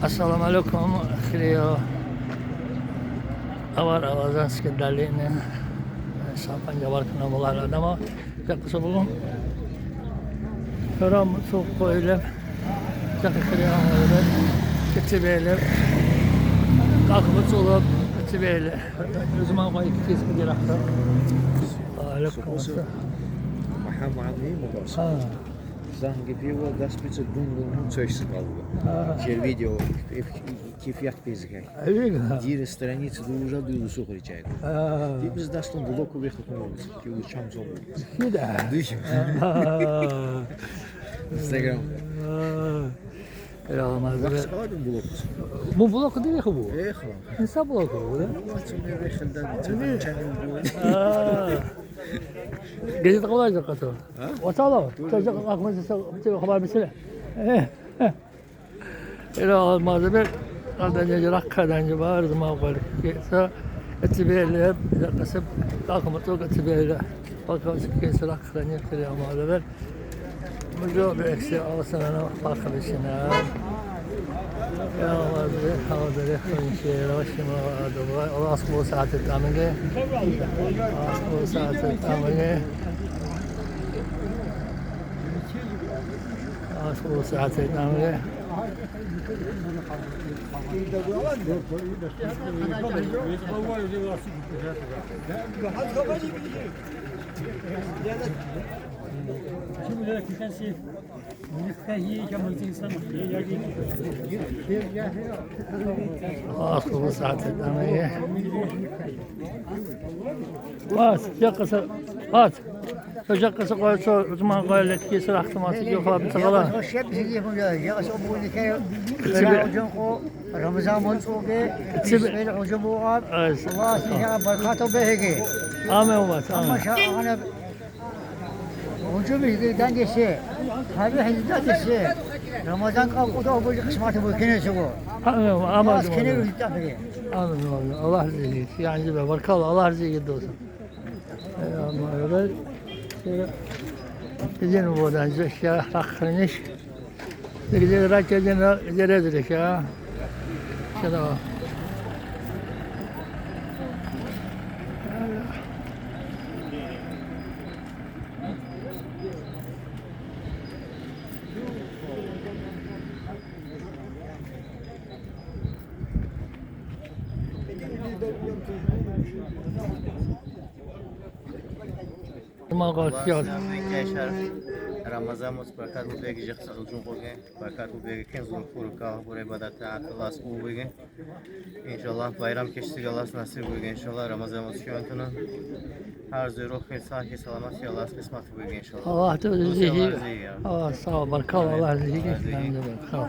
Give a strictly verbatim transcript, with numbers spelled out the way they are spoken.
Ассаламу алейкум, хириял авар Алазанский долине, Шампан Джабаркана Мулар Адама, жакъаса бугун. Херам цо къойлеб, жакъа хириял авар, китибелеб, къахмуцулаб, китибелеб. Зуман къой китис кидирахта. Алейкум ассалам. Махамад Мугас. Ха. Занги пиво дас пица дун дун дун цойс балбо. А. Жер видео, киф-, кифият безгай. Авига. Дир страница ду уже ду сухричай. А. Ди без дас тун блоку веху тун, ки учам зон. Хида. Дыш. А. Instagram. А. Рамазан. Вахс каладун блок. Му блок ди веху бу? Эхо. Инса блок бу, да? Вахс ме веху да, А. Гезит къолай жакъа то. А? Ватала, то жакъа къахмаса, то хабар бисила. Э, э. Эра мазабе, къадан жи рахъадан жи бар, зумал гъвар кеса, эцибелеб, жакъасеб, къахмаса, эцибелеб. Бакасеб кеса рахъадан жи хири амалабе. Мужо бекси алсанана бахъабищина. Я Аллагь, бе хавдаре хунчи, рашима адуба, Аллах сбол саатет амиге. Аллах сбол саатет амиге. Аллах сбол саатет амиге. Аллаху саатет амиге. Вас, жакъаса, вас. Жакъаса къойсо, зуман къойлетги сарахтамас, жо хабар бицагъала. Рамазан муцӀуге, Цебе- Исмаил хӀужа бугъаб. Ай, Аллагьас нижера баркатал бегьиги. Амин, вас, амин. Амма ша-, гьанаб гьужумиги дандесе, гьаби хӀинзидадесе, Рамазан къал къудав буги къисматаб бугинесего. Амин, амин, Аллагьас амин. Кинев гьитӀабиги. Амин, амин. Аллагь разиги, яни, баркалла, Аллагь разиги доса. Э, амин, амин. Идин водан жеша рахханиш. Дегде рачадина дерезреша. Чана. Рамазан муц баркат бугеги, жехсагъил жункъуге, баркат бугеги, кензул хурукал, гуре бадата, аталас улуги. Иншаллагь, байрам кечизе Аллагьас насиб бугеги, иншаллагь, Рамазан муц чуянтуна. Гьар зурухъе сахи саламат Аллагьас къисмат бугеги, иншаллагь. Аллагь тавфикъ Аллагь зиги. Аллагь сав, баркал, Аллагь зиги. Аллагь зиги. Аллагь баркал.